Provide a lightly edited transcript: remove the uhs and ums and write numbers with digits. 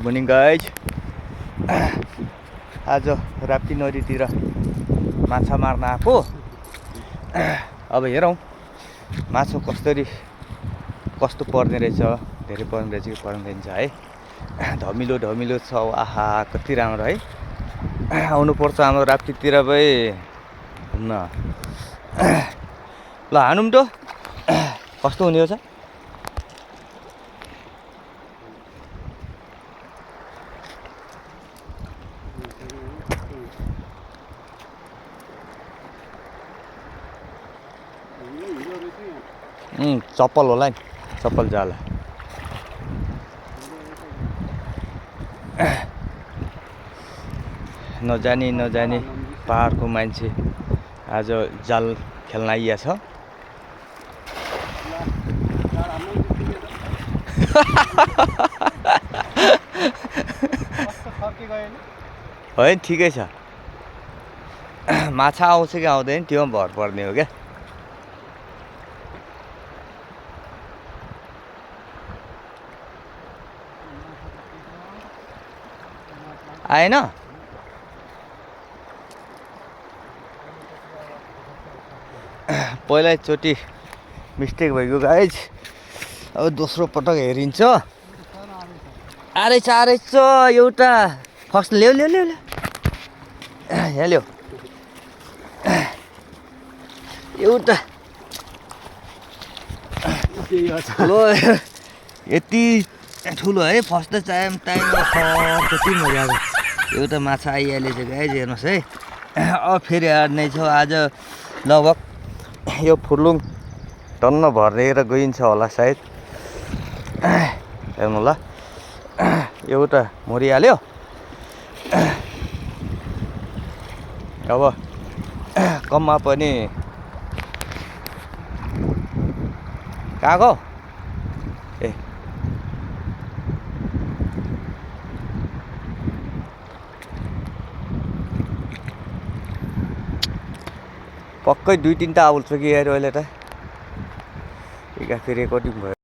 Morning guys. आज राप्ती नदीतिर माछा मार्न आएको। अब हेरौँ माछा कस्तो पर्ने रहेछ, धेरै पर्ने रहेछ कि पर्दैन है। धमिलो धमिलो छ, आहा कति राम्रो है। आउनुपर्छ हाम्रो राप्तीतिर भाइ घुम्न। ल हानौँ त, कस्तो हुने हो छ। चप्पल होला नि, चप्पल जाला। नजानी पहाडको मान्छे आज जाल खेल्न आइया छ। है ठिकै छ। माछा आउँछ कि आउँदैन त्यो भर पर्ने हो क्या। आएन पहिलोचोटि मिस्टेक भएको गाइज। अब दोस्रो पटक हेरिन्छ। आरेछ एउटा फर्स्ट ल्याउ यहाँ ल्याउ एउटा लो। यति ठुलो है, फर्स्ट टाइम कति मजा आयो। एउटा माछा आइहालेछ गाइज, हेर्नुहोस् है। अब फेरि हार्ने छ आज। लगभग यो फुर्लुङ टन्न भरेर गइन्छ होला सायद। हेर्नु ल, एउटा मरिहाल्यो। अब कममा पनि कहाँको ए पक्कै 2-3 टा आउँछ कि यार अहिले त। फेरि रेकर्डिङ भयो।